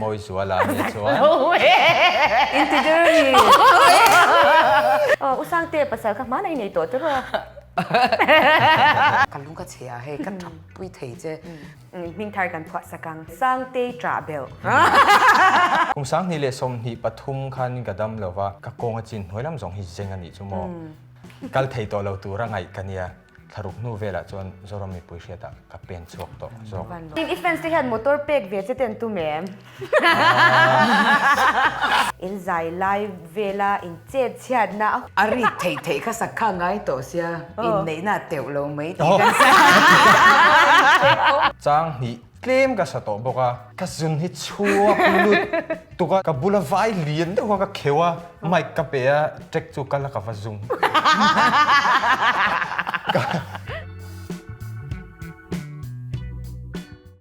Mawizuala a nia chuan. In ti der a ni. U Sangte pasal kha hmanah i nei tawh tiraw a? Ka lung ka chhe a hei ka tap pui thei che. Hming thar kan phuah sak ang. Sangtei ṭah belh. Kum 2023 khan ka dam lo va, ka kawng a chin hnuai lam zawng hi zeng a nih chu maw. Kal thei tawh lo tura ngaih ka nia. Thlaruk hnu velah chuan Zoram mipui hriatah ka pen chhuak tawh zawk. I fans te hian motor pek ve che te an tum em? In zai lai vela in chet chhiatna a. A rik theih theih kha sak kha ngai tawh sia, inneihna a teuh lo mai tih kan sa. Chang hnih tlem ka sa tawh bawk a, ka zun hi chhuak lut tuk a, ka bula vai lian deuh kha ka kheuh a, mic ka pe a, track chu kal a ka va zum.